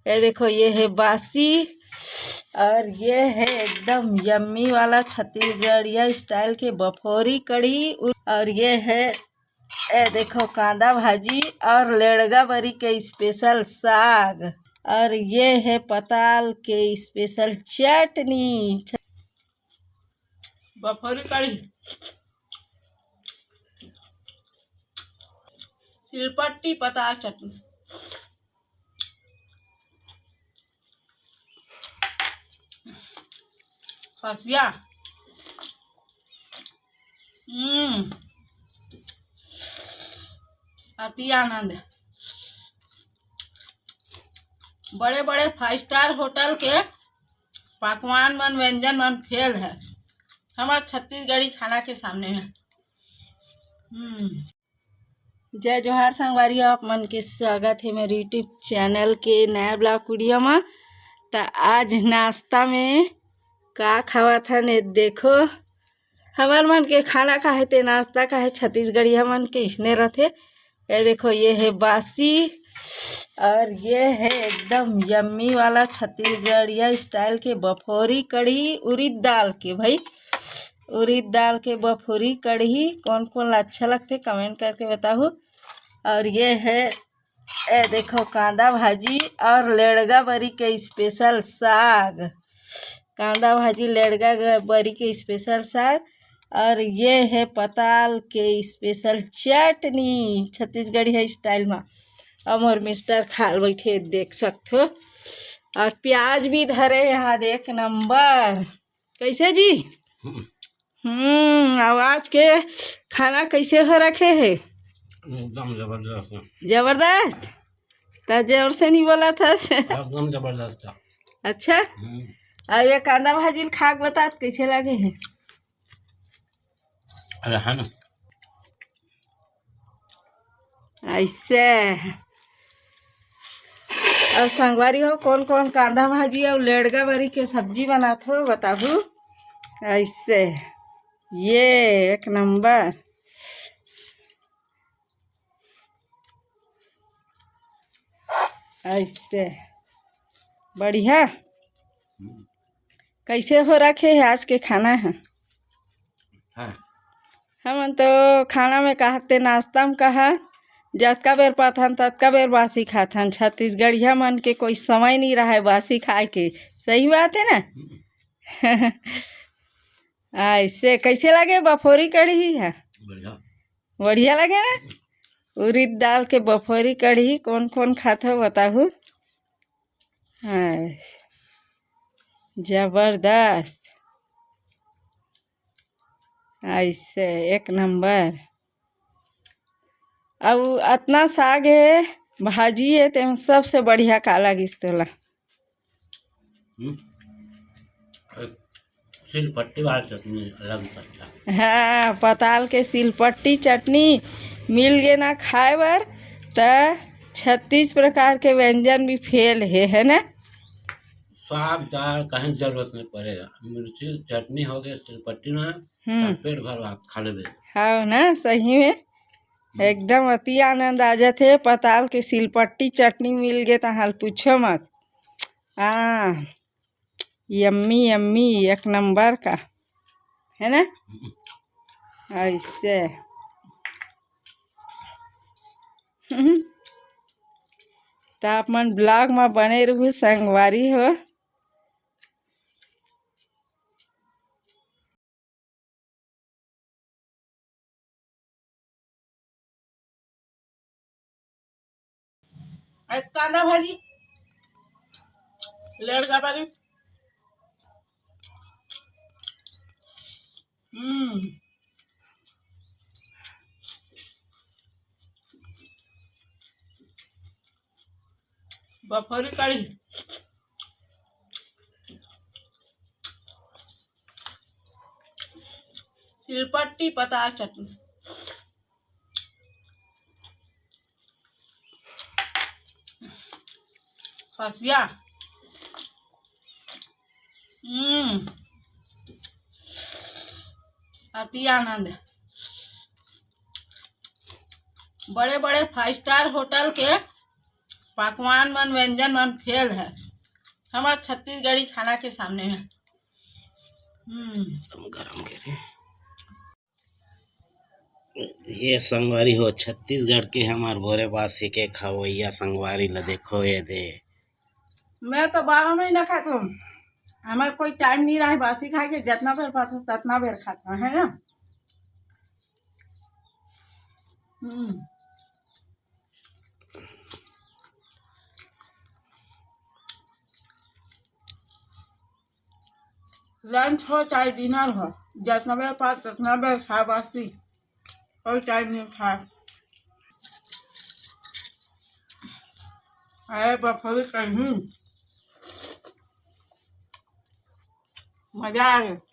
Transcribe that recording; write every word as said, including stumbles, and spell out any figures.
ये देखो, ये है बासी और ये है एकदम यम्मी वाला छत्तीसगढ़िया स्टाइल के बफोरी कढ़ी। और ये है, ये देखो, कांदा भाजी और लेड़गा बरी के स्पेशल साग। और ये है पताल के स्पेशल चटनी। बफोरी कढ़ी, सिलपट्टी पताल चटनी, खसिया। हम्म, अति आनंद। बड़े बड़े फाइव स्टार होटल के पकवान मन, व्यंजन मन फेल है हमर छत्तीसगढ़ी खाना के सामने में। हम्म। जय जोहार संगवारी, आप मन के स्वागत है मेरे YouTube चैनल के नया ब्लॉग वीडियो में। त आज नाश्ता में का खावत हन, ये देखो, हमर मन के खाना का है ते नाश्ता का है, छत्तीसगढ़िया मन के इसने रथे। ये देखो, ये है बासी और ये है एकदम यम्मी वाला छत्तीसगढ़िया स्टाइल के बफोरी कढ़ी, उड़ीद दाल के भाई, उड़ीद दाल के बफोरी कढ़ी। कौन कौन ला अच्छा लगथे, कमेंट करके बताहू। और ये है, ए देखो, कांदा भाजी और लेड़गा बरी के स्पेशल साग। कांदा भाजी, लेड़गा ग-, बरी के स्पेशल साग। और ये है पताल के स्पेशल चटनी, छत्तीसगढ़िया स्टाइल में। अब मोर मिस्टर खाल बैठे, देख सकथो। और प्याज भी धरे यहाँ, एक नंबर। कैसे जी? हम्म। हम्म, अब आज के खाना कैसे हो रखे है? एकदम जबरदस्त है। जबरदस्त? त जोर से नहीं बोला था से। एकदम जबरदस्त है। अच्छा? हम्म। अब ये कांदा भाजी खा के बतात कैसे लगे है? अरे है ना। ऐसे। और संगवारी हो, कौन कौन कांदा भाजी और लेड़गा बरी के सब्जी बनात हो, बताहू। ऐसे, ये एक नंबर। ऐसे, बढ़िया। कैसे हो रखे है आज के खाना है? हाँ। हमन तो खाना में कहते, नाश्ता में कहा, जतका बेर पाथन ततका बेर बासी खाथन। छत्तीसगढ़िया मन के कोई समय नहीं रहा है बासी खाए के, सही बात है ना? हम्म। ऐसे कैसे लगे बफोरी कढ़ी है? बढ़िया। बढ़िया लगे ना? उड़ीद दाल के बफोरी कढ़ी कौन कौन खाथो बताहू। हाँ, जबरदस्त। ऐसे एक नंबर। अब अतना साग है, भाजी है, तेम सबसे बढ़िया का लगिस तोला? हम्म। सिलपट्टी वाला चटनी अलग बनता। हाँ, पताल के सिलपट्टी चटनी मिल गे ना खाए बर, त छत्तीस प्रकार के व्यंजन भी फेल है, है ना? साग दाल कहीं जरूरत नहीं पड़ेगा, मिर्ची चटनी हो गई सिलपट्टी में, हम्म। पेट भर भात खा लेबे। हाँ ना, सही में एकदम अति आनंद आ जाथे। पताल के सिलपट्टी चटनी मिल गे त हाल पूछो मत। हाँ, यम्मी यम्मी, एक नंबर का, है ना? ऐसे। त आप मन ब्लॉग में बने रहू संगवारी हो। आज कांदा भाजी, लेड़गा भाजी। हम्म। बफरी कढ़ी, सिलपट्टी पताल चटनी, खसिया। हम्म, अति आनंद। बड़े बड़े फाइव स्टार होटल के पकवान मन, व्यंजन मन फेल है हमार छत्तीसगढ़ी खाना के सामने में। हम्म। एकदम गरम गिरे। ये संगवारी हो, छत्तीसगढ़ के हमार भोरे बासी के खवैया संगवारी ला देखो, ये दे। मैं तो बारह महीना खात हूँ, हमार कोई टाइम नहीं रहा बासी खाए के, जितना बेर पाता ततना बेर खाता है ना। हम्म। लंच हो चाहे डिनर हो, जितना बेर पास उतना बेर खा बासी, कोई टाइम नहीं खा। अरे बफरी कहीं मजा आ गया।